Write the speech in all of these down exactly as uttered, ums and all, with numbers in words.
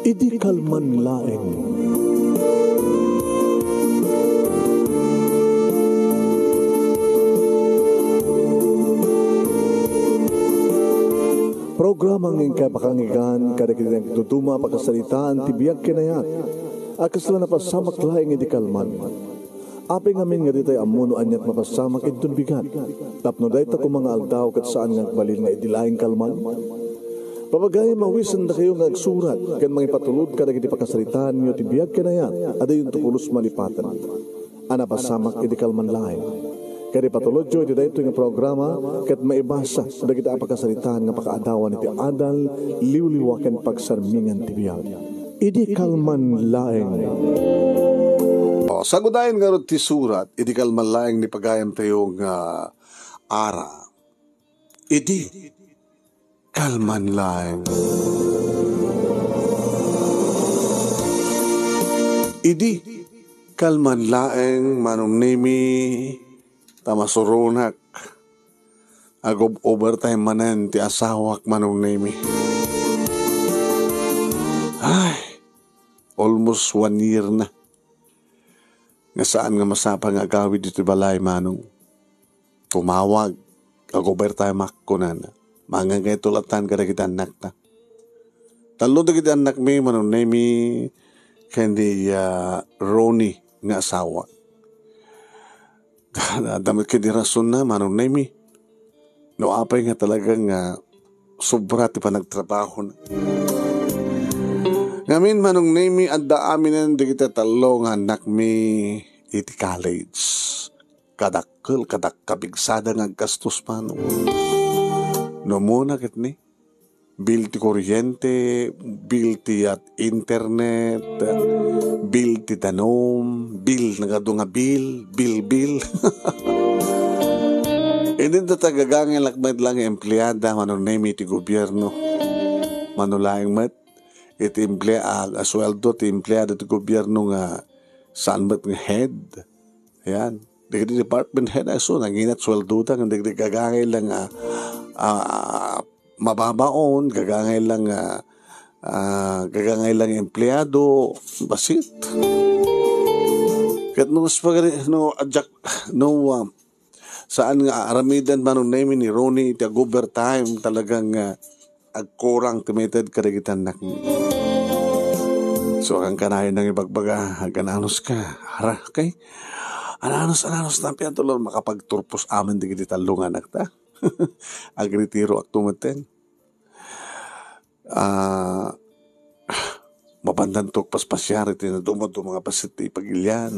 Idi kalman laeng. Programa nga inkay pakanggan kadagiti nagduduma a pakasaritaan ti biag ken ayat a kasla napasamak laeng idi kalman. Apay ngamin nga ditay ammo no aniat mapasamak inton bigat, tapno dayta koma nga aldaw ket saan nga agbalin nga idi laeng kalman? Papagayam, awisendakayo nga agsurat ken mangipatulod kadagiti pakasaritaanyo ti biag ken ayat a diyonto pulos malipaten a napasamak idi kalman laeng. Ket ipatulodyo iti daytoy nga programa ket maibasa dagiti a pakasaritaan nga pakaadawan iti adal, liwliwa ken pagsarmingan ti biag. Idi kalman laeng. O, sagudayen ngarud ti surat, idi kalman laeng ni pagayamtayo nga ara. Idi kalman laeng. Idi kalman laeng, Manong Nemi, ta masuronak. Agob-overtime manen ti asawak, Manong Nemi. Ay, almost one year na nga saan nga masapa nga agawid iti balay, Manong. Tumawag, ag-overtime-ak, kunana. Mangngegngegto latta kadagiti annakta. Tallo dagiti annakmi, Manong Nemi, ken ni, ah, Ronnie nga asawa. Adda met ketdi rasonna, Manong Nemi. No apay nga talaga nga sobra ti panagtrabahona. Ngamin, Manong Nemi, adda aminen dagiti tallo nga annakmi iti college. Kadakkel, kadakkabigsada nga aggastos, Manong. No umuna ketdi, bill ti kuryente, bill ti, ah, internet, bill ti danum, bill, nagadu nga bill, bill, bill. Idi ta gagangaylak met la nga empleada, Manong Nemi, ti gobierno. Mano laeng met iti emplea-, a, a sueldo ti empleado ti gobierno nga saan met nga head. Ayan. Dagiti department head, ay, so, nanginat sueldoda, nga dagiti gagangay lang, ah, ah, mababaon, gagangay lang, ah, ah, gagangay lang empleado, basit. Ket no, mas pagari-, no, ajak, no, ah, saan nga aramiden, Manong Nemi, ni Ronnie iti ag-overtime, talagang, ah, agkurang ti maited kadagiti annakmi. So, kankanayon nangibagbaga, agan-anos ka. Ara, okay? Ananos, ananos, tampian tulor makapagturpos amin dagiti tallo nga anakta. Agretiroak tumeten. Ah, mapandanto agpaspasiar iti naduma-duma nga bassit ti pagilian.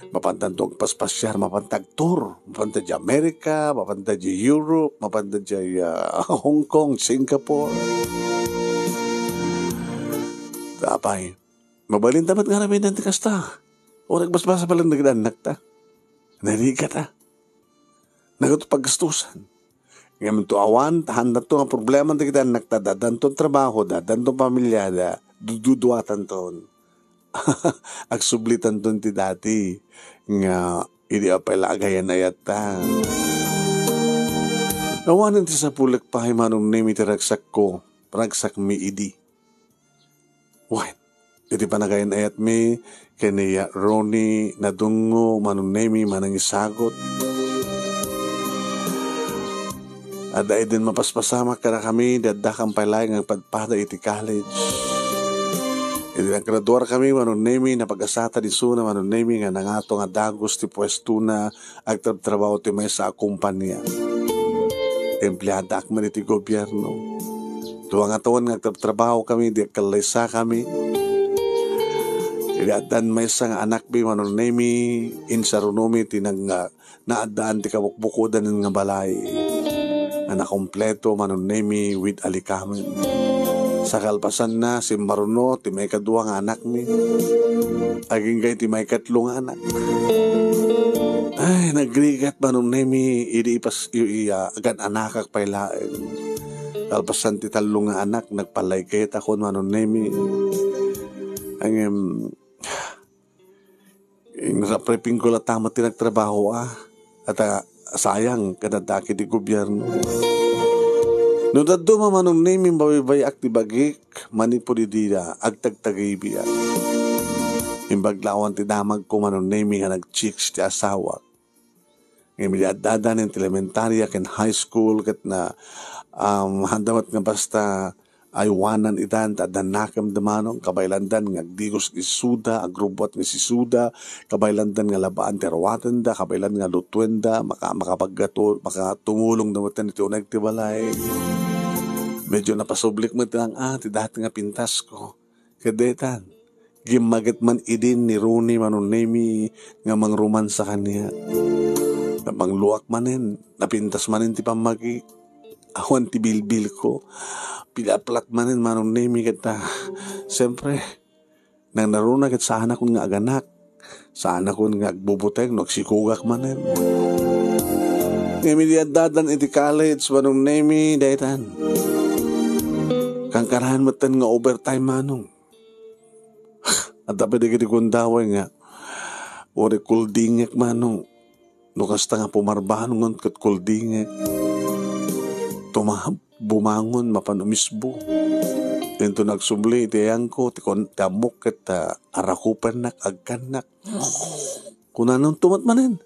Mapandanto agpaspasiar, mapanta agtour, mapanta di America, mapanta di Europe, mapanta di, ah, Hong Kong, Singapore. Apay, mabalinta met nga aramiden ti kasta. O nagbasbasa pa lang dagiti annakta. Narigat, ah. Nagadu paggastusan. Ngem to awan, ta haandanto nga problema dagiti annakta, addanton trabahoda, addanton pamiliada, dududuatanton. Agsublitanton ti dati nga idi apay la agayan-ayatta. Awanen ti sapulek pay, Manong Nemi, ti ragsakko, ragsakmi idi. Wen, iti panagayan-ayatmi ken ni Ronnie Nadungo, Manong Nemi, manangisagut. Adda idin mapaspasamak kadakami, di addakam pay laeng nga agpadpada iti college. Idi naggraduarkami, Manong Nemi, napagasatan isuna, Manong Nemi, nga nangato nga dagus ti puestona, agtrabtrabaho ti maysa a kompania. Empleadaak man iti gobierno. Dua nga tawen nga agtrabtrabahokami, idi agkallaysakami. Idi addan maysa nga anakmi, Manong Nemi, insarunomi ti nag-, nga naaddaan ti kabukbukodanen nga balay. Nga nakompleto, Manong Nemi, with alikamen. Sa kalpasanna, simmaruno ti maikadua nga anakmi. Agingga iti maikatlo nga anak. Ay, nagrigat, Manong Nemi, idi ipas-, i-, i-, ah, agan-anakak pay laeng. Kalpasan ti tallo nga anak, nagpallaygayatakon, Manong Nemi. Ngem, inrapripingko latta met ti nagtrabaho, ah. At, ah, sayang, kadadaki ti gobierno. No dadduma, Manong Nemi, baybay-ak ti bagik, manipud idi, agtagtagibiak. Imbag la awan ti damagko, Manong Nemi, nga nag-chicks ti asawak. Ngem idi addadan iti elementaria ken high school ket na, um, adda met nga basta aywanan itan ta adda nakemda, Manong, kabaylandan nga agdigos isuda, agrubbuat nga isuda, kabaylandan nga labaan ti aruatenda, kabaylan nga lutuenda, maka-, makapaggato-, makatumulongda metten iti uneg ti balay. Medyo napasublik met lang, ah, ti dati nga pintasko. Ket daytan, gimmaget man idin ni Ronnie, Manong Nemi, nga mangromansa kaniak. Napangluak manen, napintas manen ti pammagi. Awan ti bilbilko. Pilaplat manen, Manong Nemi, ket, ah, siyempre, nang naruna ket saanakon nga aganak. Saanakon nga agbubuteng no agsikugak manen. Ngem idi addadan iti college, Manong Nemi, daytan. Kankanayon metten nga overtime, Manong. Adda pay dagiti gundaway nga uray kuldingek, Manong. No kasta nga pumarbangon ket kuldingek. Tuma-, bumangon mapan umisbo. Inton nagsubli iti ayangko, ti kon-, ti ammok ket, ah, arakupennak, agkannak. Kunana, "Tumat manen."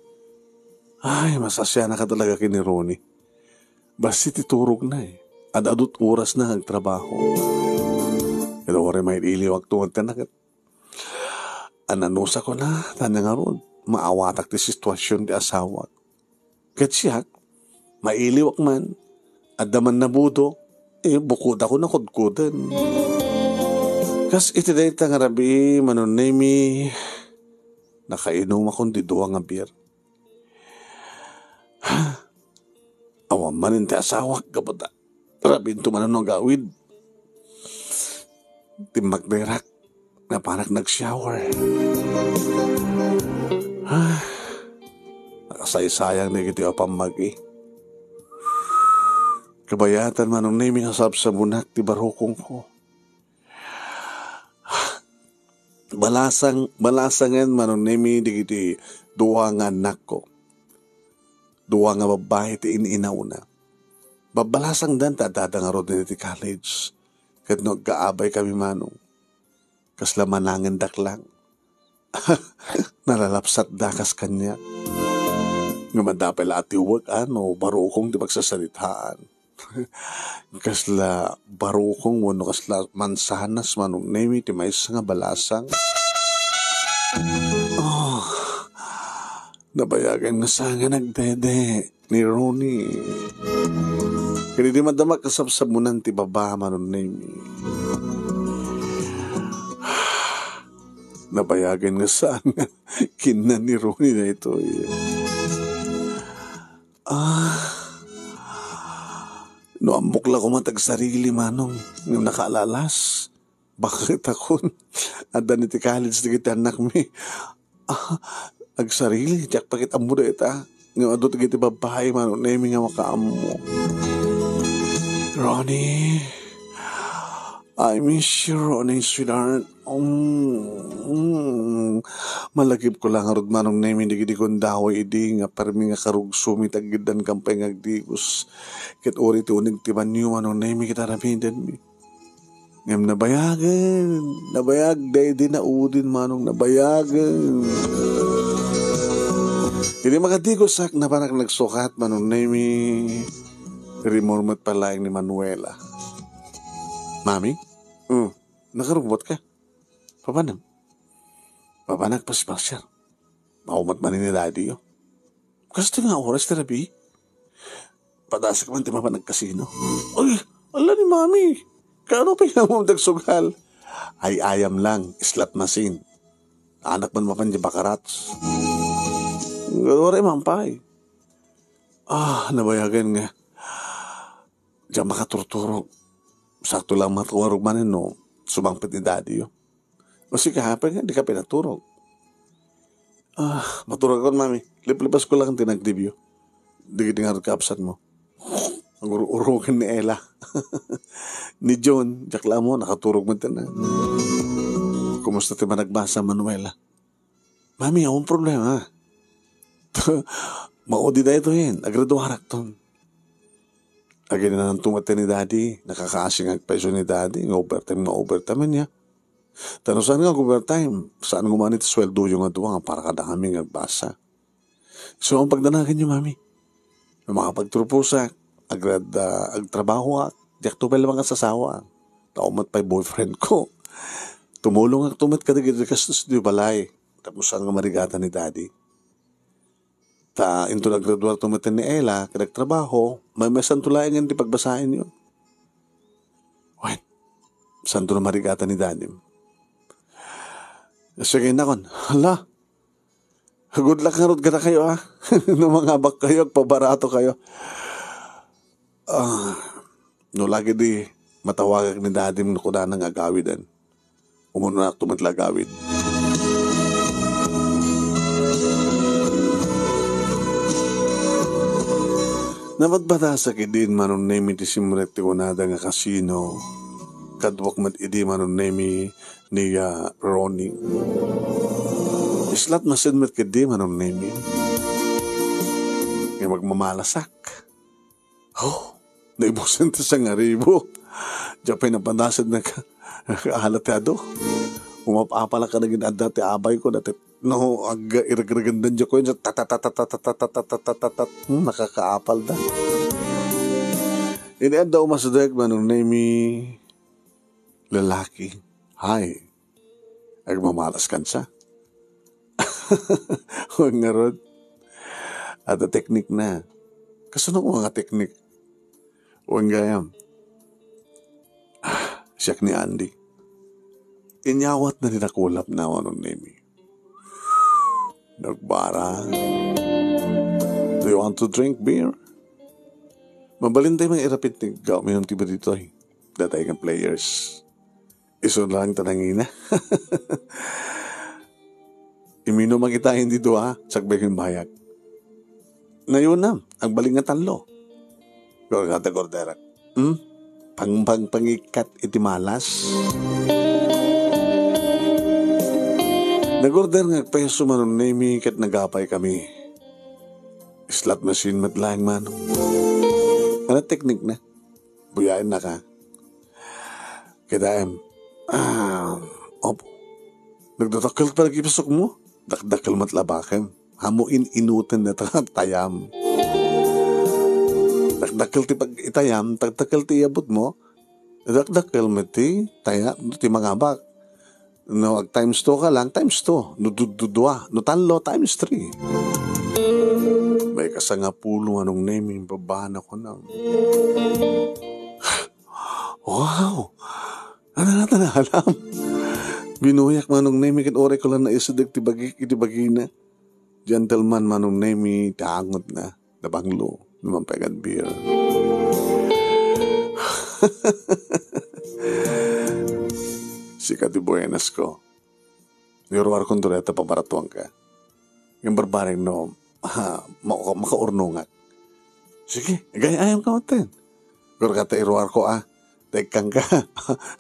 Ay, masasianaka talaga ken ni Ronnie. Bassit ti turogna, eh. Ad-adut orasna nga agtrabaho. Ket uray mailiwak tumadkanak, ket ananusakon a, ta ania ngarud, maawatak ti situasion ti asawak. Ket siak, mailiwak man, adda man nabudo, eh, bukodakon a kudkoden. Kas iti dayta nga rabii, Manong Nemi, nakainumakon ti dua nga beer. Awan manen ti asawak gapu ta rabiinto manen no agawid. Timmakderak, napanak nag-shower. Ah, nakasaysayang dagiti a pammagi. Kabayatan, Manong Nemi, nga sabsabonak ti barukongko. Balasang, balasangen, Manong Nemi, dagiti dua nga annakko. Dua nga babbai ti in-inawna. Babbalasangdan ta addada ngarud iti college. Ket no agkaabaykami, Manong, kasla manangendak lang. Nalalapsatda kas kaniak. Ngem adda pay la a tiwek, a, no barukong ti pagsasaritaan. Kasla barukong wenno kasla mansanas, Manong Nemi, ti maysa nga balasang. Oh, nabayagen nga saan nga nagdede ni Ronnie. Ket idi madama kasabsabonan ti baba, Manong Nemi. Nabayagen nga saan nga kinna ni Ronnie daytoy. Ah, no ammok la koma ti agsarili, Manong, ngem nakaalalas. Bakit akon? Adda ni ti college dagiti annakmi. Ah, agsarili, diak pa ket ammo dayta. Ngem adu dagiti babbai, Manong Nemi, nga makaammo. Ronnie, I miss you, Ronnie, sweetheart. Mm, mm. Malagipko la ngarud, Manong Nemi, dagiti gundaway idi nga permi nga karugsomi, taggiddan kampay nga agdigos. Ket uray ti uneg ti banio, Manong Nemi, ket aramidenmi. Ngem nabayagen, nabayag daydi naudin, Manong, nabayagen. Idi makadigosak, napanak nagsukat, Manong Nemi. Rimor met pay laeng ni Manuela. Mami? Mm, nakarubot ka? Papanam? Papanak paspasiar. Maumat man ni daddy, oh. Kastoy nga oras ti rabii? Padasek man ti mapan agkasino. Ay, ala ni Mami. Kaano pay nga mo dagsugal? Ay, ayam lang, slot machine. Anak man mapan di bakarats. Waray man pay. Ah, nabayagen nga. Diak makaturturog. Sakto lang makawarog manen no sumangpet ni daddy, oh. O sika, apay nga, di ka pinaturog? Ah, maturog akon, Mami. Liplipas ko lang ti nagdibyo. Di, di nga kaabsat mo. Ang uru-urugan ni Ella. Ni John, diak la ammo, nakaturog man tanan. Kumusta ti managbasa, Manuela? Mami, awan problema. Maudi daytoyen, agraduarak ton. Aginananto met ni Daddy, nakakaasi nga agpayso ni Daddy, nga overtime nga overtime ania. Ta no saan nga overtime, saan nga umani ti sueldoyo nga dua nga para kadakami nga agbasa. Isu nga pagdanaganyo, Mami. No makapagturposak, agrad-, ah, agtrabahoak, diakto pay laeng asasawa. Tao met pay boyfriend ko. Tumulongakto met kadagiti gastos ti balay. Tapno saan nga marigatan ni Daddy. Ta inton aggraduarto met ni Ella, ket agtrabaho, maymaysanto laengen ti pagbasaenyo. Wen, saanto a marigatan ni Daddy. Sige, nakon. Hala, good luck ngarud kadakayo, ah. No mangabakkayo, agpabaratokayo. Ah, no lagi di matawagak ni Daddy no kunana nga agawiden. Umunonakto met la agawid. Nabadbadasak idin, Manong Nemi, ti simrek ti kunada nga kasino. Kaduak met idi, Manong Nemi, ni, ah, Ronnie. Slot machine met ketdi, Manong Nemi. Nga magmamalasak. Oh, naibusen ti sangaribo. Diak pay napanased nag-, nag-ala ti adu. Umap-apalak kadagiti adda ti abayko, dati, no, ag-, iregregen da diak, tat, tat, tat, tat, tat, tat, tat, tat, tat, tat. Hmm, nakakaapal da. Idi adda umasdek, Manong Nemi, lalaki. Hay. Agmamalas kansa. Wen ngarud, adda teknik na. Kasano nga teknik? Wen gayam. Ah, siak ni Andy. Inyawat na ni nakulap na, Manong Nemi. Nagbara. Do you want to drink beer? Mabalin tayo nga irapit ti ga-, uminom ti beer ditoy. Datay nga players. Isu lang ta nangina. Iminum a kita iti dua, sakbay ken bayak. Nayunam, agbalik nga tallo. Gurgata gurderak. Hmm? Pangpangpangikat iti malas. Nagorder nga agpeso, Manong Nemi, ket nagapay kami. Slot machine met laeng, Manong. Ano teknik na? Buyaen na ka. Kitaem. Ah, op. Nagdadakkel pa lagi pasok mo? Dakdakkel met labakem. Amo in-inuten na ta-, tayam. Dakdakkel ti pag-itayam, dakdakkel ti iyabut mo. Dakdakkel met ti taya-, ti mangabak. No, ag times two ka lang, times two. No, du-, du-, dua. No, tallo, times three. May kasangapulo, Manong Nemi, babana ko na. Wow! Ano na tanalam? Binuyak, Manong Nemi, ket uray ko lang naisideg ti bagi, iti bagina. Gentleman, Manong Nemi, ti angotna. Nabanglo, naman pay nga beer. Sika ti buenas ko. Iruar kon dayta pamaratuan ka. Ngem barbareng no, ha, ma-, makaurnongak. Sige, gay-ayam ka maten. Pero kata iruar ko, ah, tekkang ka.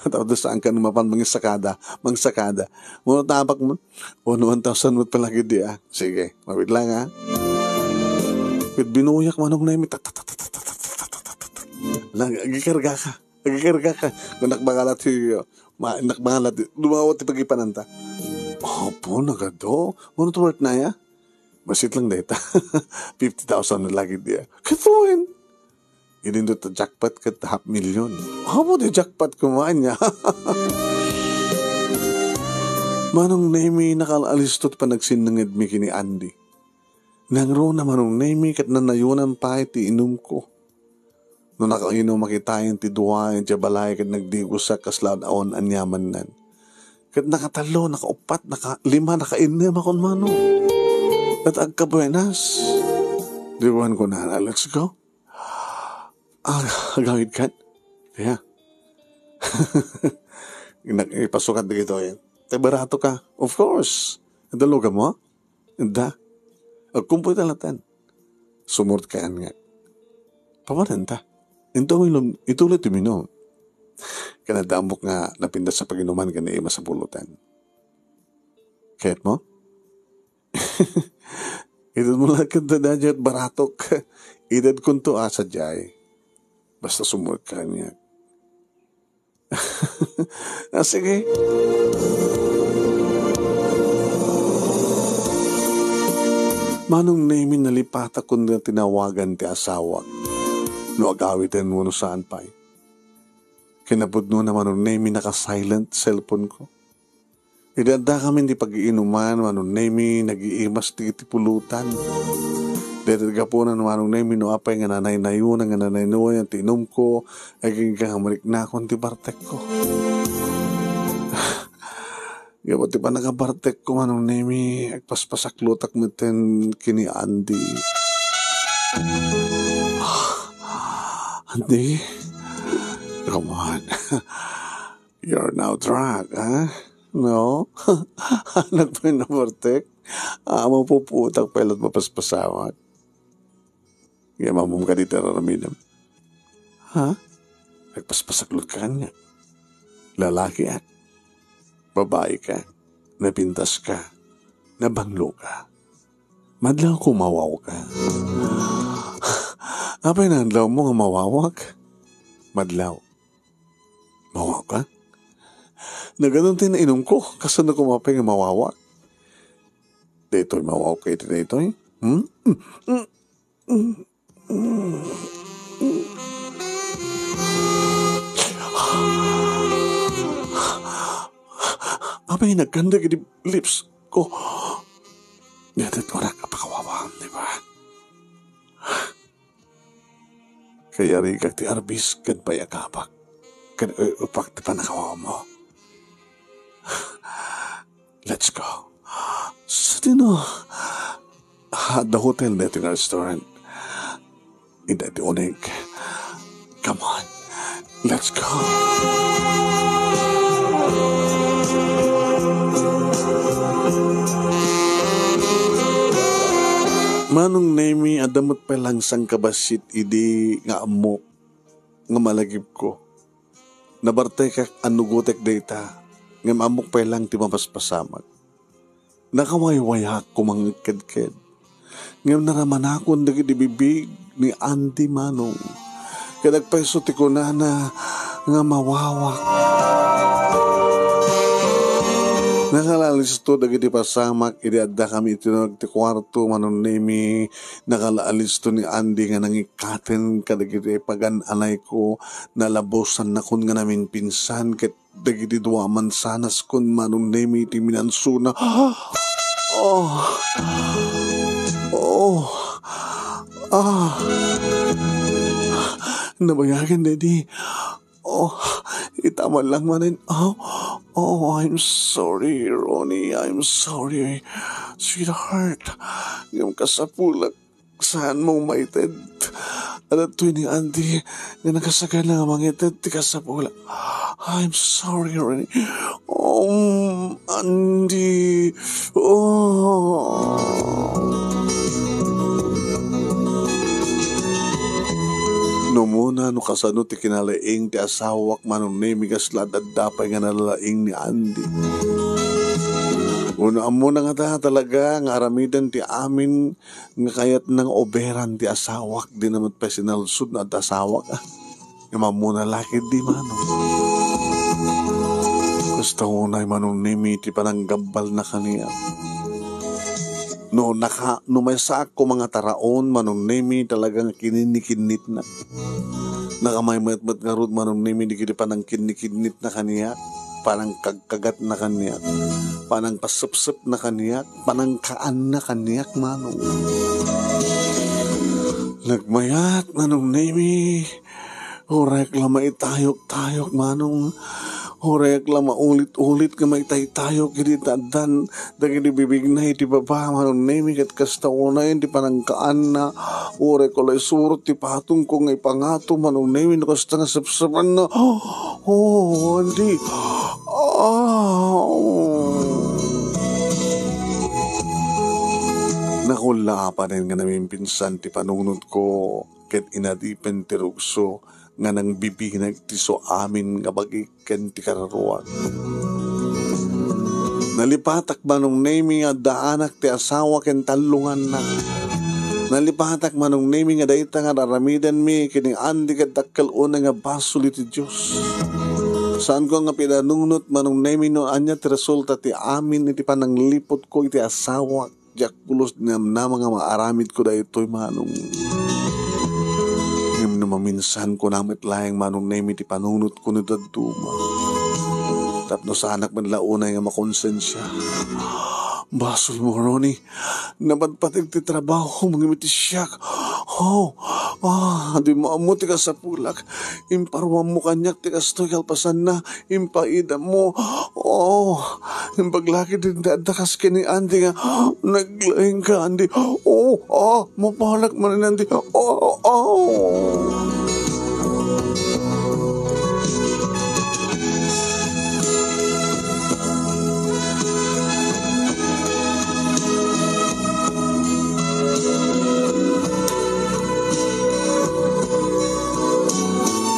Tapos saan ka no mapan mangisakada, mangisakada. Muna tabak mo, one, one thousand mo pala gidi, ah. Sige, mawid lang, ah. Wait, binuyak, Manong Nemi. Tat, tat, tat, tat. Lang, agikarga ka. Agikarga ka. Anak mangalat ti, ma-, anak mangalat ti, dumawa ti pagipananta. Opo, nagado. Muna to work na ya? Basit lang dayta. Fifty thousand na lagi diya. Katuin. Idin ta jackpot ket half million. Amo di jackpot kumain niya. Manong Nemi, nakal-alisto ti panagsinnanged mi kini Andy. Nangruna, Manong Nemi, ket nanayunan pay ti inumko. No nakainumak itayen ti dua iti balay ket nagdigosak kasla awan aniamannan. Ket nakatallo, nakauppat, nakalima, nakainnem akon, Manong. Ket agkabuenas. Di wen ko na, let's go. Ah, agawid kan? Yeah. Inak-, ipasukat dagitoy. Tay barato ka. Of course. Adda lugar mo? Adda. Agkumpoy ta latan. Sumurot ka nga. Pamananta. Into milom, ituloy ti minum. Kanadamok nga napintas sa paginuman ken ni Ima sa pulutan. Kayat mo? Ited mo lang kanta da jet baratok. Ited kunto asa jay. Basta sumuot ka kaniak. Ah, sige. Manong Nemi, nalipatak kun tinawagan ti asawak. No agawiden wenno saan pay. Kinapudnona, Manong Nemi, naka-silent cellphone ko. Idi addakami iti pag-iinuman, Manong Nemi, nag-iimas ti, ti pulutan. Daytoy gapuna, Manong Nemi, no apay nga nanaynayonan, nga nanaynayonan ti inumko, agingga nga mariknakon ti bartekko. Gapu ti pannakabartekko, Manong Nemi, agpaspasaklutak metten ken ni Andy. Andy? Come on. You're now drunk, ha? No? Nagpinabartek? Amo puputak pay la't mapaspasamak. Ngem ammom kadi ti ar-aramidem. Ha? Agpaspasaklutak kaniak. Lalakiak. Babaika. Napintaska. Nabangloka. Madlawko, mawawka. Apay nga adlawmo nga mawawak? Madlaw. Mawawka? Nagano ti nainumko? Kasano koma pay nga mawawak? Daytoy, mawawka iti daytoy? Hmm? Apay nga nagkanda iti lips ko? Daytoy, kunak a pakawawaam, di ba? Kayarigak ti arbis ken payagabak, ken uy-upak ti pannakawawmo. Let's go. Sadino? Ah, the hotel daytoy nga restaurant. Ida ti unig. Come on. Let's go. Manong Nemi, adda met pay laeng sangkabassit idi nga ammok nga malagipko. Nabartekak a nugotek dayta, ngem ammok pay laeng ti mapaspasamak. Nakawaywayaak koma nga agkedked. Ngem naramanakon dagiti bibig ni Andy, Manong. Ket agpayso ti kunana nga mawawak. Nakalaalisto dagiti pasamak idi addakami iti nurag ti kuarto, Manong Nemi. Nakalaalisto ni Andy nga nangikkaten kadagiti pagan-anayko. Nalabosannakon nga naminpinsan ket dagiti dua a mansanaskon, Manong Nemi, ti minansona. Oh. Oh. Ah. Nabayagen, Daddy. Oh, ita man lang manen. Oh, oh, I'm sorry, Ronnie. I'm sorry, sweetheart. Ngem kasapulak, saanmo maited. Adda toy ni Andy nga nakasagana nga mangited ti kasapulak. I'm sorry, Ronnie. Um, Andy. Oh. No muna, no kasano ti kinalaing ti asawak, Manong Nemi, kasla adda pay nga nalalaing ni Andy. Wenno ammona ngata talaga nga aramiden ti amin nga kayatna nga oberan ti asawak, dina met pay sinalsod no adda asawak, ah. Ngem ammona la ketdi, Manong. Kasta unay, Manong Nemi, ti pananggabbalna kaniak. No naka-, no maysaak koma nga taraon, Manong Nemi, talaga nga kininikinnitna. Nakamay met, met ngarud, Manong Nemi, dagiti panangkinnikinnitna kaniak, panangkagkagatna kaniak, panangpasepsepna kaniak, panangkaanna kaniak, Manong. Nagmayat, Manong Nemi. Uray la maitayok-tayok, Manong. Uray la maulit-ulit nga maitaytayok idi ta addan dagiti bibigna iti baba, Manong Nemi, ket kasta unay ti panangkaanna. Uray la isurot ti patongko nga ipangato, Manong Nemi, no kasta nga sepsepanna. Oh, Andy. Ah. Nakullaapanen nga naminpinsan ti panunotko. Ket inadipen ti rugso nga nangbibinag ti suamin nga bagi ken ti kararuag. Nalipatak, Manong Nemi, nga addaanak ti asawa ken tallonganna. Nalipatak, Manong Nemi, nga dayta nga ar-aramidenmi ken ni Andy ket dakkel unay nga basol iti Dios. Saanko nga pinanungnot, Manong Nemi, no ania ti resulta ti amin iti panangliputko iti asawak. Diak pulos namnama nga maaramidko daytoy, Manong. Ngem no maminsan, kuna met laeng, Manong Nemi, ti panungnotko no dadduma. Tapno saanak met la unay nga makonsensia. Basolmo, Ronnie. Napatpateg ti trabahom ngem iti siak. Oh, ah, dimo ammo ti kasapulak. Imparuammo kaniak ti kastoy kalpasanna. Impaidammo. Oh, impaglakid ti adda kas ken ni Andy nga, "Naglaingka, Andy." Oh, ah, mapanak manen, Andy. Oh, oh.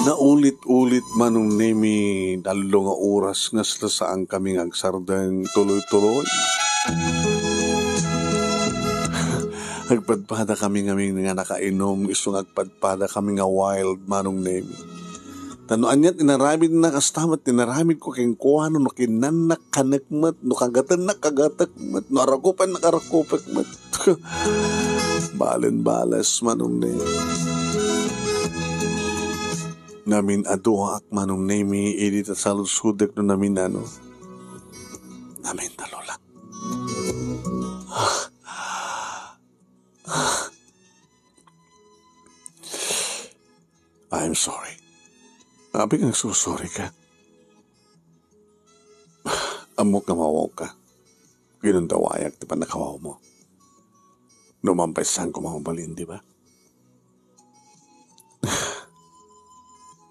Naulit-ulit, Manong Nemi, tallo nga oras nga saan kami nga agsardeng tuloy-tuloy. Agpadpada kami ngamin nga nakainom, isu nga agpadpada kami nga wild, Manong Nemi. Ta no ania ti inaramidna, kasta met ti inaramidko kenkuana, no kinannak, kanek met, no kagatennak, kagatek met, no arakupennak, arakupek met. Balen bales, Manong Nemi. Namin-aduaak, Manong Nemi, idi ta saludsodek no namin-ano. Namin-talulak. I'm sorry. Apay nga agsusorry ka? Ammok nga mawaw ka. Ginundawayak ti pannakawaw mo. No man pay saan ko mabalin, di ba?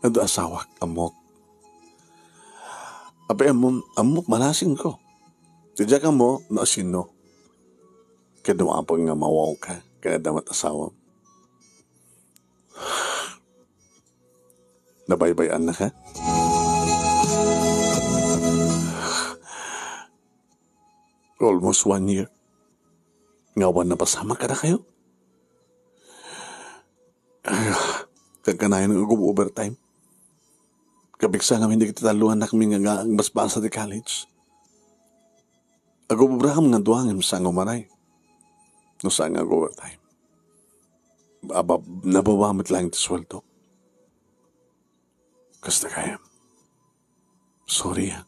Adu asawak, ammok. Apay ammom, ammok, malasingko. Ti diak ammo, no asino. Ket no apay nga mawaw ka, ken adda met asawam. Nabaybay-annaka? Almost one year. Nga awan napasamak kadakayo? Ay, kankanayon nga ag-overtime. Kapigsa ngamin dagiti tallo nga annakmi nga agbasbasa ti college. Agobobrakam nga dua ngem saan nga umaray. No saan nga ag-overtime. Aba, nababa met laeng ti sueldo. Kasta gayam. Sorry, ah.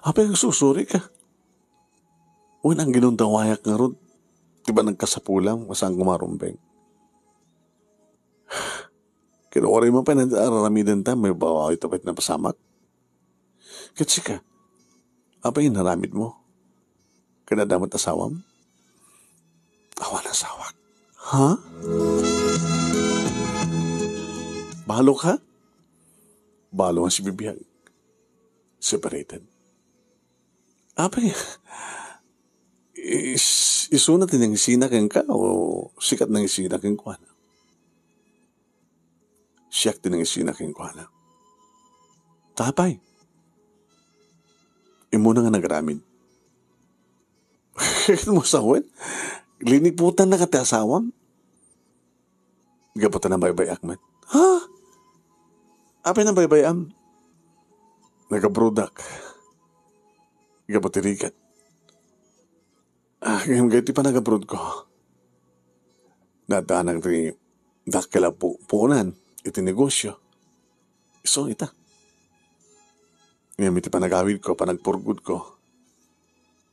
Apay nga agsusorry ka? Wen, ginundawayak ngarud ti panagkasapulam nga saan ko marumbeng. Ket uray man pay nga ar-aramidenta, mababawi ta pay ti napasamak. Ket sika, apay inaramidmo? Ken adda met asawam? Awan asawak. Ha? Balo ka? Balo nga sibibiag. Separated. Apay, is-, isuna ti nangisina kenka o sika ti nangisina kenkuana? Siak ti nangisina kenkuana. Ta apay, immuna nga nagaramid. Ket mo sawen, liniputannaka ti asawam. Gapu ta nabaybay-ak met. Ha? Apay nabaybay-am? Nag-abroad-ak. Gapu ti rigat. Ah, ngem gapu ti panag-abroad ko, naaddanak ti dakkel a pu-, puonan iti negosyo. Isu ita. Ngem iti panagawid ko, panagpurgod ko,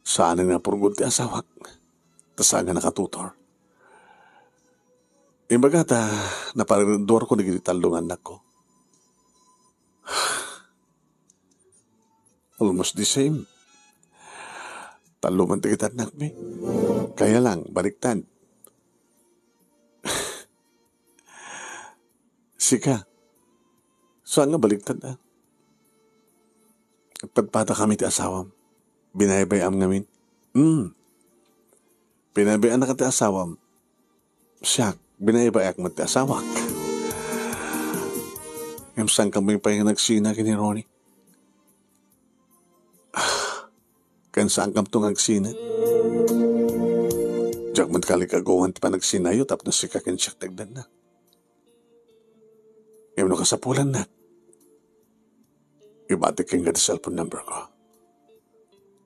saan nga napurgod ti asawak. Ta saan nga nakatutor. Imbaga ta, naparidduarko dagiti tallo nga annakko. Almost the same. Tallo man ti annakmi. Kaya lang, baliktad. Sika, saan nga baliktad, ah? Padpadakami ti asawam. Binaybay-am ngamin. Hmm. Binaybay-annaka ti asawam. Siak, binaybay-ak met ti asawak. Ngem saan kami pay nga nagsina ken ni Ronnie? Ken saan kamto nga agsina? Diak met kalikaguan ti panagsinayo tapno sika ken siak ti agdannak. Ngem no kasapulannak, ibatik kenka ti cellphone number ko.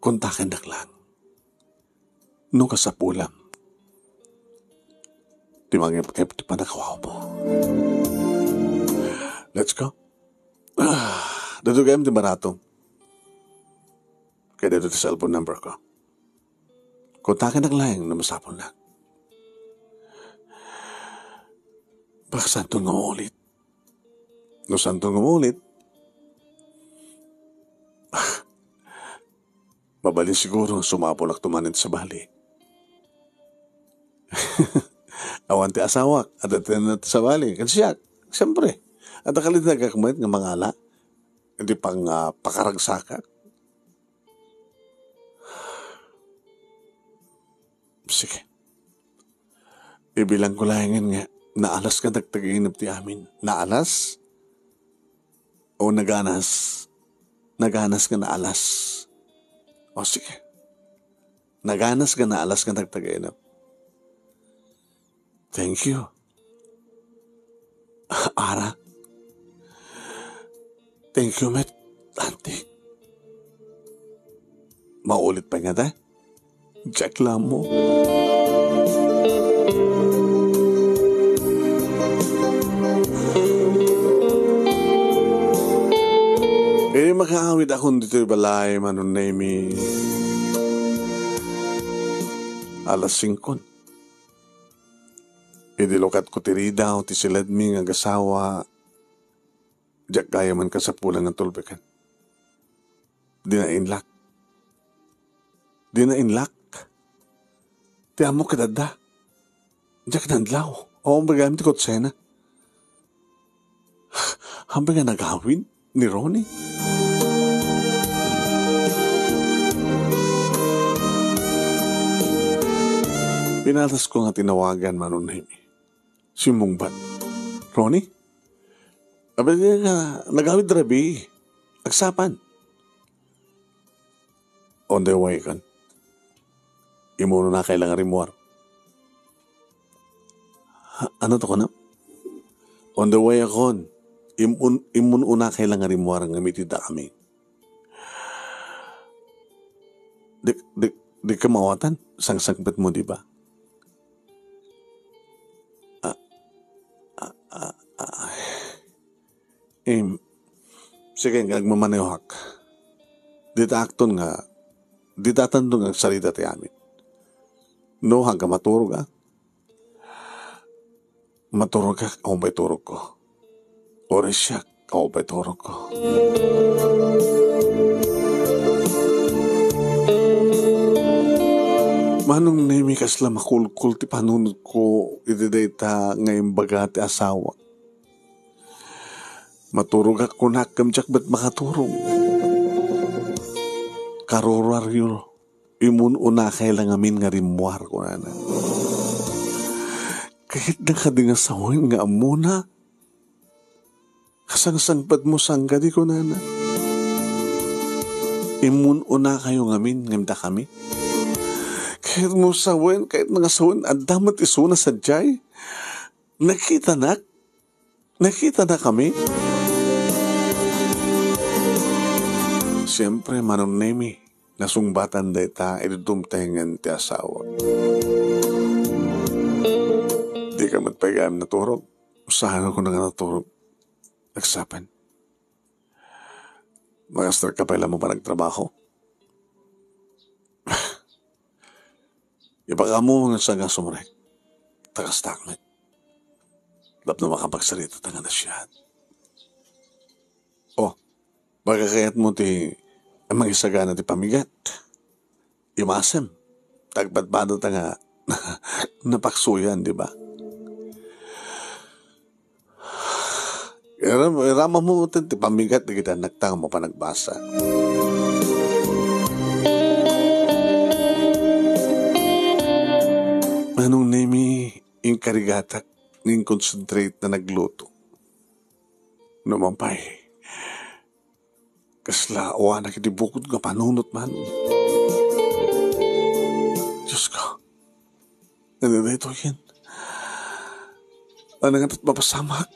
Kontakennak lang. No kasapulam, ti mangep-ep ti panakawaw mo. Let's go. Ah, dudugayam ti baratom. Kaya dito ti cellphone number ko. Kontakennak laeng no masapulnak. Baka santo nga ulit. No santo nga ulit, mabalin siguro nga sumapulak tumanen sa bali. Awan ti asawak, adda ti sabali. Ken siak, siyempre, adda kalidagak met nga mangala. Iti pang, ah, pakaragsakak. Sige. Ibilang ko laengen nga naalas nga nagtagainep ti amin. Naalas? O naganas? Naganas nga naalas. O sige. Naganas nga naalas nga nagtagainep. Thank you. Ara. Thank you met, Auntie. Maulit pa nga da? Diak la ammo. Eh, makaawid akon ditoy balay, Manong Nemi. Alas singkon. Idi lukatko ti ridaw ti siledmi nga agasawa, diak gayam kasapulan nga tulbeken. Dina inlak. Dina inlak. Ti ammok ket adda. Diak nadlaw. Awan gayam ti kutsena. Haanpay nga nagawid ni Ronnie? Pinatasko nga tinawagan, Manong Nemi. Simmungbat. Ronnie? Abi nga nagawid rabii. Agsapan. On the way, kan. Immununakay la nga rimmuar. Ha, ano to kunam? On the way akon. Immun-, immununakay la nga rimmuar ngem itidakami. Di, di, di ka maawatan? Sangsangpet mo, di ba? Ah, ah, ah, ah. Em, sige, nga agmamanehoak. Dita akton nga, dita tanto nga agsarita ti amin. No, hangga maturog, ah. Maturogak, awan pay turogko. Uray siak, awan pay turogko. Manong Nemi, kasla makulkol ti panunotko iti dayta nga imbaga ti asawa. Maturogak, kunak, ngem diak met makaturog. Karuruaryo, immun-unakay la ngamin nga rimmuar, kunana. Kayatna kadi nga sawen nga ammona? Kasangsangpet mo sangkadi, kunana. Immun-unakayo ngamin ngem dakami? Kayat mo sawen, kayatna nga sawen, adda met isuna sadiay? Nakitanak? Nakitanakami? Siempre, Manong Nemi, nasungbatan dayta idi dumtengen ti asawa. Di ka met pay gayam naturog. Saan ako nga naturog? Agsapen. Makastar ka pay la mo panagtrabaho. Ipakaammo nga saan nga sumrek. Ta kastak met. Tapno makapagsarita ta nga nasiat. Oh, makakayat mo ti mangisagana ti pamigat. Imasem. Tagpadpada ta nga napaksuyan, di ba? Iram-, iramam mo ten ti pamigat dagiti annakta nga mapan agbasa. Manong Nemi, inkarigatak nga in-concentrate nga nagluto. No man pay, kasla awanak iti bukod nga panunot man. Diyos ko, Ania daytoyen? Ania ngata ti mapasamak?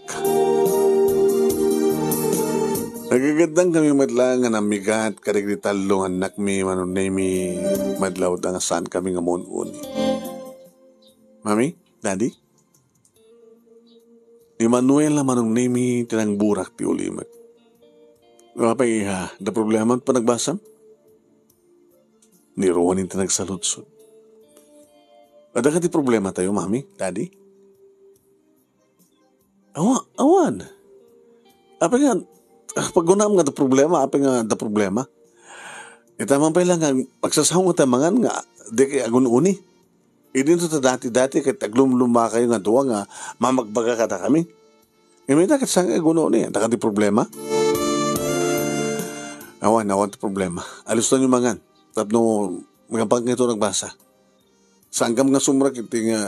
Nagagaddang kami met laeng nga namigat kadagiti tallo nga annakmi, Manong Nemi, madlawda nga saan kami nga maun-uni. Mami, Daddy? Ni Manuel a Manong Nemi ti nangburak ti ulimek. Apay, iha, adda problema ti panagbasam? Ni Ronnie ti nagsaludsod. Adda kadi problematayo, Mami, Daddy? Awa, awan. Apay nga, ah, pagkunam nga adda problema, apay nga adda problema? Ita man pay laeng nga agsasaw nga tayo mangan nga di kayo agun-uni. Idinto ta dati-dati ket aglumlumakayo nga dua nga mamagbaga kadakami. Ngem ita ket saan nga agun-uni, adda kadi problema? Awan, awan ti problema. Alistayo mangan tapno magampankayo ti agbasa. Saankam nga sumrek iti nga,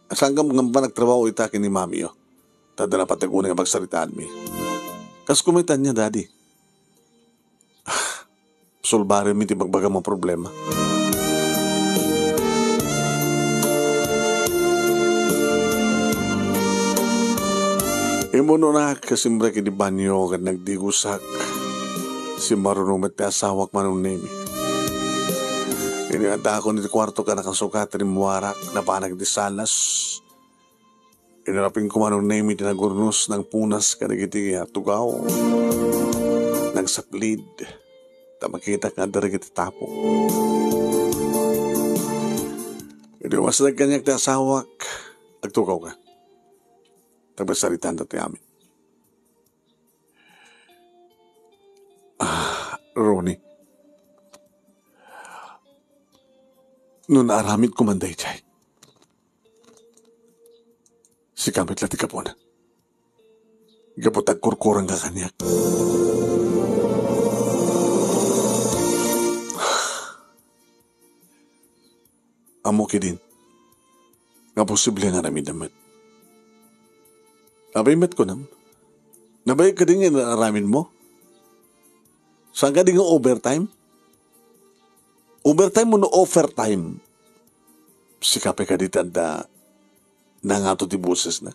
saankam nga panagtrabaho ita ken ni mamiyo. Ta adda napateg unay nga pagsaritaanmi. Kas kumaytan niya, Daddy. Sulbarem iti bagbagam a problema. Immunonak, simrek iti banio ket nagdigusak. Simmaruno met ti asawak, Manong Nemi. Iniadakon iti kuarto ket nakasukat ti rimmuarak, napanak iti salas. Inarapingko, Manong Nemi, ti nagurnos, nangpunas kadagiti tugaw. Nagsaklid, ta makitak nga adda dagiti tapo. Idi umasdag kaniak ti asawak, agtugawka. Ta pagsaritaanta ti amin. Ah, Ronnie. No naaramidko man daydiay, sika met la ti gapuna. Gapu ta agkurkurangka kaniak. Ammok idin nga posible nga aramidem met. Apay met kunam? Nabayag kadi nga inaramidmo? Saan kadi nga overtime? Overtime wenno overtime? Sika pay kadi ti adda nangato ti bosesna?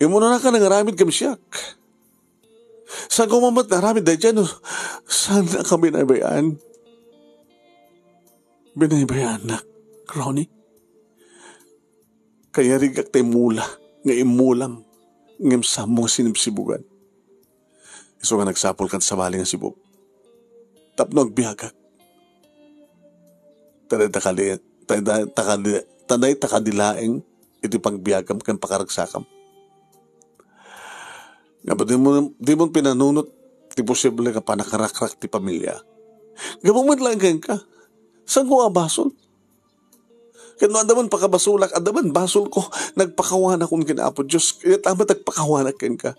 Immunonaka nga nangaramid ken siak. Saanko man met nga aramid daydiay no saannaka binaybay-an? Binaybayannak, Ronnie. Kayarigak ta immula nga immulam, ngem saanmo nga sinibsibugan. Isu nga nagsapulka sabali nga sibug tapno agbiagak. Ta dayta kadi, ta, ta, ta kadi, ta dayta kadi laeng iti pagbiagam ken pakaragsakam. Nga ba, dimon, dimon pinanunot ti posible nga panakarakrak ti pamilia. Gapu met laeng kenka. Saanko a basol? Ket no adda man pakabasolak, adda man basolko, nagpakawanakon ken Apo Dios, ket met agpakawanak kenka.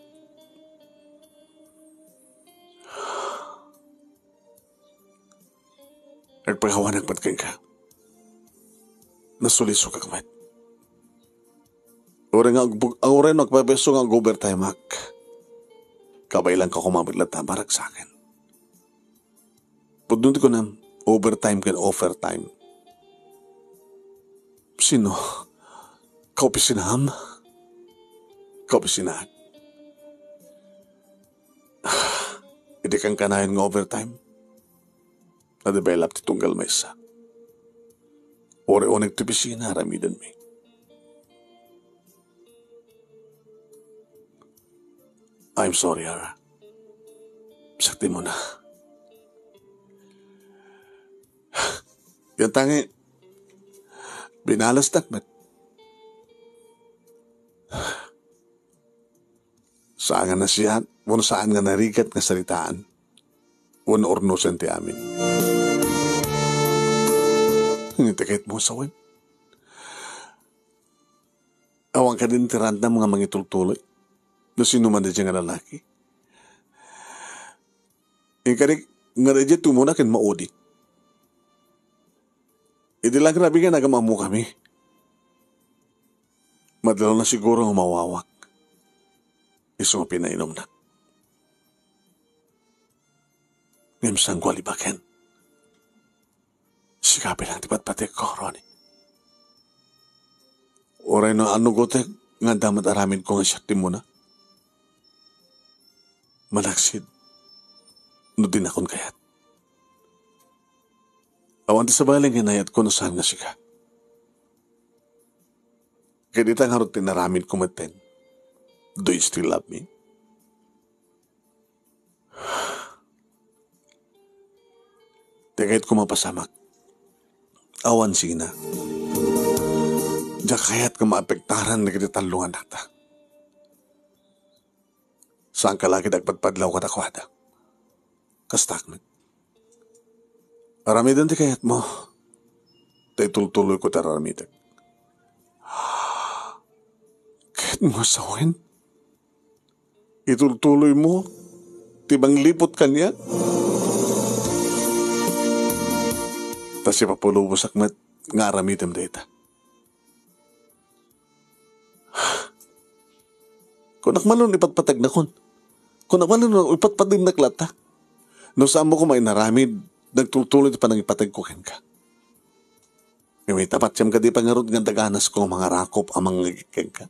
Agpakawanak met kenka. Nasulisokak met. Uray nga agbu-, uray no agpapieso nga ag-overtime-ak, kabaelanka koma met latta a maragsaken. Pudno ti kunam, overtime ken overtime. Sino? Kaopisinam? Kaopisinaak? Idi kankanayon nga overtime, na-develop ti tunggal maysa. Uray uneg ti opisina, aramidenmi. I'm sorry, Ara. Saktimona. Yan tangi, binalastak met. Saan nga nasiat, wenno saan nga narigat nga saritaan, wenno urnosen ti amin. Ngem ti kayatmo a sawen, awan kadin ti randam nga mangitultuloy no sino man daydiay nga lalaki. Inkari nga daydiay tumuna ken maudi. Idi la agrabi nga nagam-ammokami, madlawna siguro nga mawawak. Isu nga pinainumnak. Ngem saanko a libaken. Sika pay laeng ti patpatekko, Ronnie. Uray no anugotek nga adda met aramidko nga siak ti immuna. Malaksid no dinakon kayat. Awan ti sabali nga inayatko no saan nga sika. Ket ita ngarud ti inaramidko metten. Do you still love me? Ti kayatko mapasamak. Awan sina. Diak kayat nga maapektaran dagiti tallo nga annakta. Saanka la ketdi agpadpadlaw kadakuada. Kastak met. Aramiden ti kayatmo. Ta itultuloyko ti ar-aramidek. Kayatmo a sawen? Itultuloymo ti mangliput kaniak? Ta sipapulosak met nga aramidem dayta. Kunak man no ipatpategnakon. Kunak man no ipatpategnak latta. No saanmo koma inaramid, nagtultuloy ti panangipategko kenka. Ngem ita patiem kadi pay ngarud nga adda ganasko nga mangarakop a mangngegek kenka?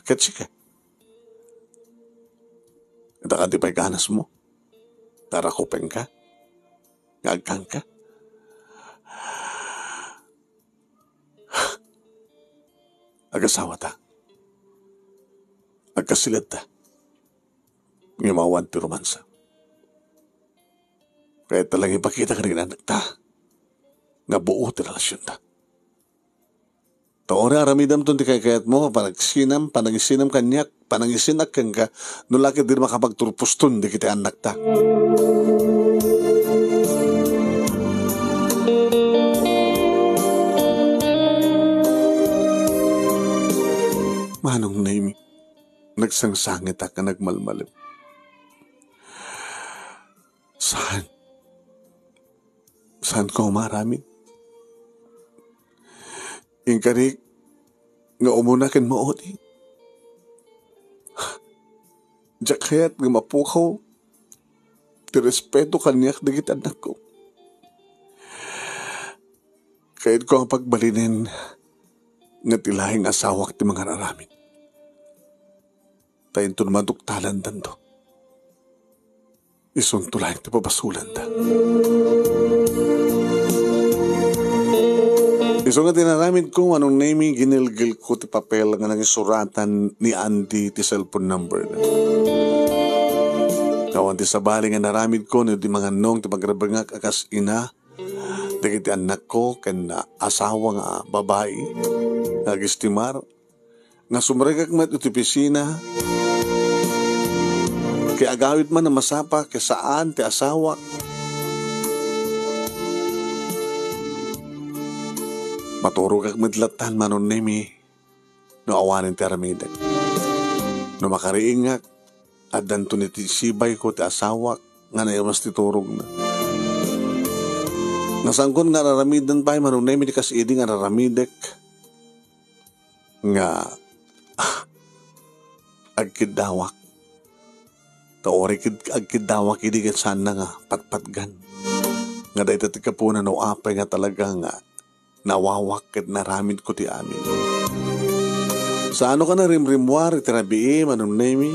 Ket sika, adda kadi pay ganasmo nga arakupenka, nga agkanka? Agasawata. Agkasiledta. Ngem awan ti romansa. Kayat ta lang ipakita kadagiti annakta nga buo ti relasionta. Ta uray aramidemton ti kaykayatmo, panagsinam, panangisinam kaniak, panangisinak kenka, no la ket di makapagturposton dagiti annakta. Manong Nemi, nagsangsangitak a nagmalmalem. Saan? Saanko maaramid? Inkarik nga umuna ken maudi. Diak kayat nga mapukaw ti respeto kaniak dagiti annakko. Kayatko nga pagbalinen nga ti laeng asawak ti mangararamid. Ta inton maduktalandanto, isunto laeng ti pabasolanda. Isu nga ti inaramidko, Manong Nemi, ginilgilko ti papel nga nangisuratan ni Andy ti cellphone number na. Awan ti sabali nga inaramidko no di mangannong ti pagrebengak a kas ina dagiti annakko ken asawa nga babai nga agestimar, nga sumrekak met iti opisina, ket agawid man a masapa ket saan ti asawak. Maturogak met lattan, Manong Nemi, no awanen ti aramidek. No makariingak, addanto ni ti sibayko ti asawak nga naimas ti turogna. Nasankon nga ar-aramiden pay, Manong Nemi, ti kas idi nga ar-aramidek nga agkiddawak. Ta uray kid-, agkiddawak idi ket saanna nga patpatgan. Nga dayta ti gapuna no apay nga talaga nga nawawak ket naramidko ti amin. Saanok a narimrimmuar iti rabii, Manong Nemi.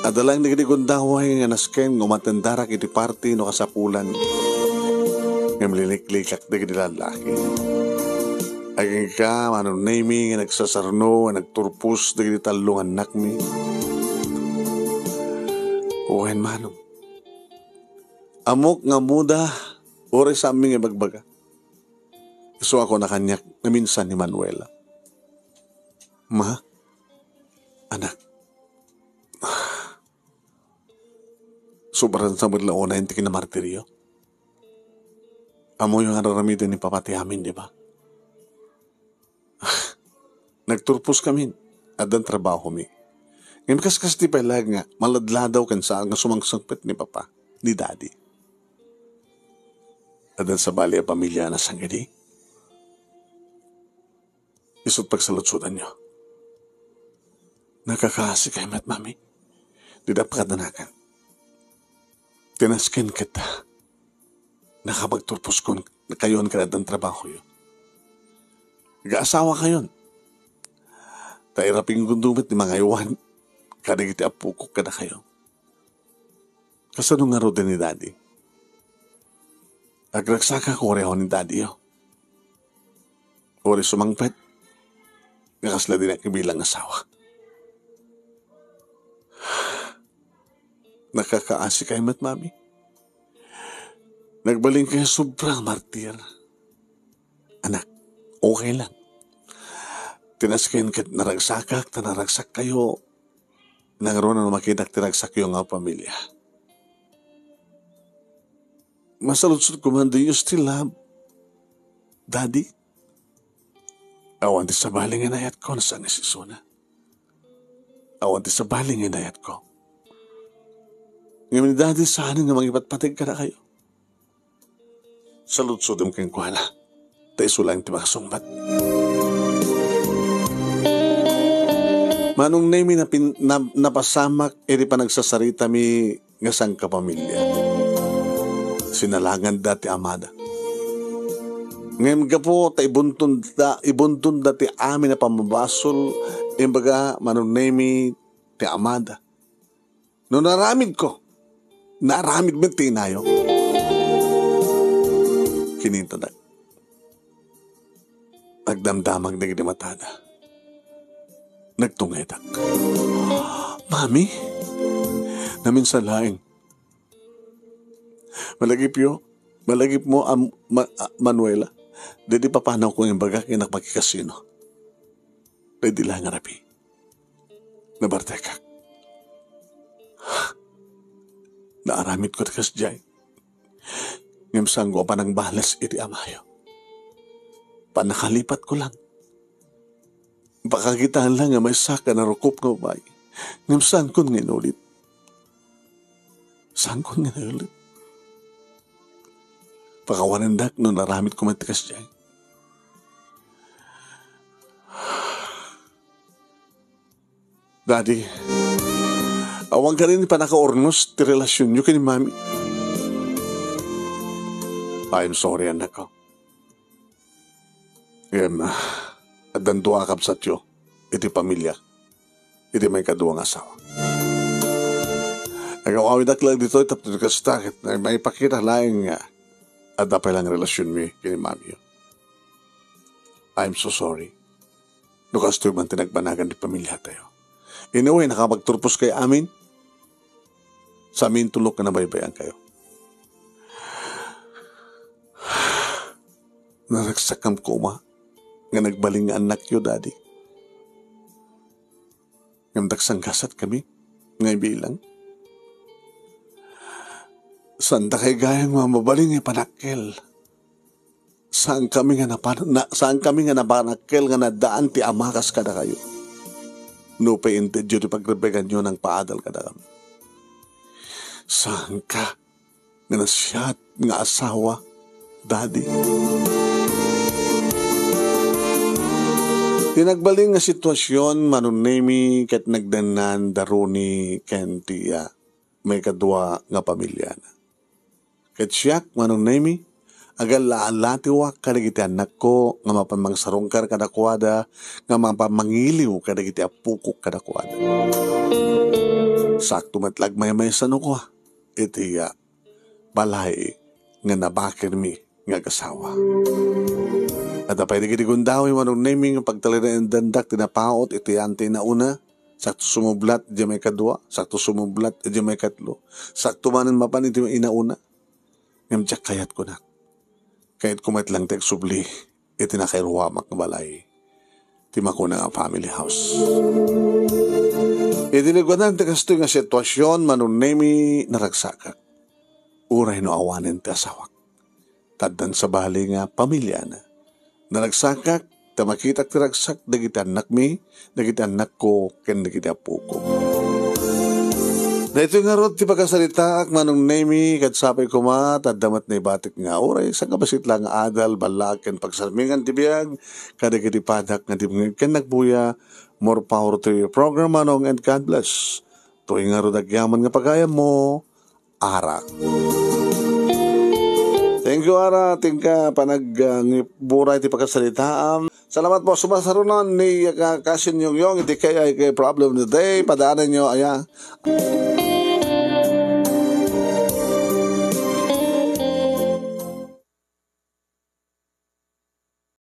Adda laeng dagiti gundaway nga nasken nga umatendarak iti party no kasapulan. Ngem liliklikak dagiti lallaki. Agingga, Manong Nemi, nga nagsasarno, nga nagturpos dagiti tallo nga annakmi. Wen, Manong. Ammok nga ammoda, uray saanmi nga ibagbaga. Isu a kuna kaniak nga minsan ni Manuela, "Ma, anak, sobrang sa met la unay ti kinamartiryo. Ammoyo nga ar-aramiden ni Papa ti amin, di ba?" Nagturposkami, addan trabahomi. Ngem kaskasdi pay laeng nga maladladaw ken saan nga sumangsangpet ni Papa, ni Daddy. Addan sabali a pamilia a nasangidi. Isu't pagsaludsodanyo. Nakakaasi kay met, Mami. Dida pakadanakan. Tinasken ket nakapagturposkon kayon ken addan trabahoyo. Agaasawakayon. Ta irapingko met ti mangaywan kadagiti appokok kadakayo. Kasano ngarud ni Daddy? Agragsakak uray awan ni Daddy-yo. Uray sumangpet nga kasla dinak bilang asawa. Nakakaasikay met, Mami. Nagbalinkayo sobra nga martir. Anak, okay lang. Ti nasken ket naragsakak, ta naragsakkayo. Nangruna no makitak ti ragsakyo nga pamilia. Masaludsod koma, do you still love Daddy? Awan ti sabali nga inayatko no saan nga isuna. Awan ti sabali nga inayatko. Ngem ni Daddy saan nga mangipatpateg kadakayo. Saludsodem kenkuana. Ta isu laeng ti makasungbat. Manong Nemi, napin-, na-, napasamak iti panagsasaritami nga sangkapamilia. Sinalaganda ti amada. Ngem gapu ta ibuntonda, ibuntonda ti amin a pammabasol, imbaga, Manong Nemi, ti amada. No naaramidko, naaramid met ti inayo. Kinitadak. Nagdamdamag dagiti matada. Nagtungedak. Mami, naminsan laeng. Malagipyo, malagipmo a, Ma-, a, Manuela. Daydi papanawko nga imbagak nga innak makikasino. Daydi laeng a rabii. Nabartekak. Naaramidko ti kasdiay. Ngem saanko a panangbales iti amayo. Pannakalipatko lang. Pakakitaan lang nga maysa ka narukop nga babai. Ngem saankon nga inulit. Saankon nga inulit. Pakawanendak no naaramidko met ti kasdiay. Daddy, awan kadi ni pannakaurnos ti relasionyo ken ni Mami. I'm sorry, annakko. Ngem, addan dua a kabsatyo iti pamilia, iti maikadua nga asawa. Agaw-awidak laeng ditoy tapno kasta ket maipakita laeng nga adda pay laeng relasionmi ken ni Mamiyo. I'm so sorry. No kastoy man ti nagbanagan ti pamiliatayo. Anyway, nakapagturposkay amin. Sa amin tulok nga nabaybayankayo. Naragsakam koma nga nagbalin nga annakyo, Daddy. Ngem dagsanggasat kami nga ibilang. Saan dakay gayam nga mabalin nga ipanakkel. Saan kami nga napan-, na, saan kami nga napanakkel nga naddaan ti ama kas kadakayo? Nupay intedyo ti pagrebeganyo nang paadal kadakami. Saan ka nga nasiat nga asawa, Daddy? Ti nagbalin nga sitwasyon, Manong Nemi, ket nagdannan da Ronnie ken ti, ah, maikadua nga pamiliana. Ket siak, Manong Nemi, agalla-allatiwak kadagiti annakko nga mapan mangsarungkar kadakuada, nga mapan mangiliw kadagiti appokok kadakuada. Sakto met la agmaymaysa no kua iti, ah, balay nga nabakirmi nga agasawa. Adda pay dagiti gundaway, Manong Nemi, nga pagtalinaendandak ti napaut iti ante inauna, sakto sumublat idiay maikadua, sakto sumublat idiay maikatlo, sakto manen mapan iti inauna. Ngem diak kayat kunak. Kayatko met lang ti agsubli iti nakairuamak nga balay, ti makuna nga family house. Iti liwatan ti kastoy nga sitwasyon, Manong Nemi, naragsakak. Uray no awanen ti asawak. Taddan sabali nga pamiliana. Naragsakak, ta makitak ti ragsak dagiti annakmi, dagiti annakko, ken dagiti appoko. Daytoy ngarud ti pakasaritaak, Manong Nemi, ket sapay koma, ta adda met naibatik nga uray sangkabassit la nga adal, ballaak ken pagsarmingan ti biag, kadagiti padak nga dimngeg ken nagbuya. More power to your program, Manong, and God bless. Toy ngarud agyaman nga pagayammo, Arak. Thank Guara, tingka panag, ah, ngiburay ti pakasalitaam. Salamat po. Sumasarunan ni, ah, Kasin Yongyong iti K I K Problem Today. Padaananyo, aya.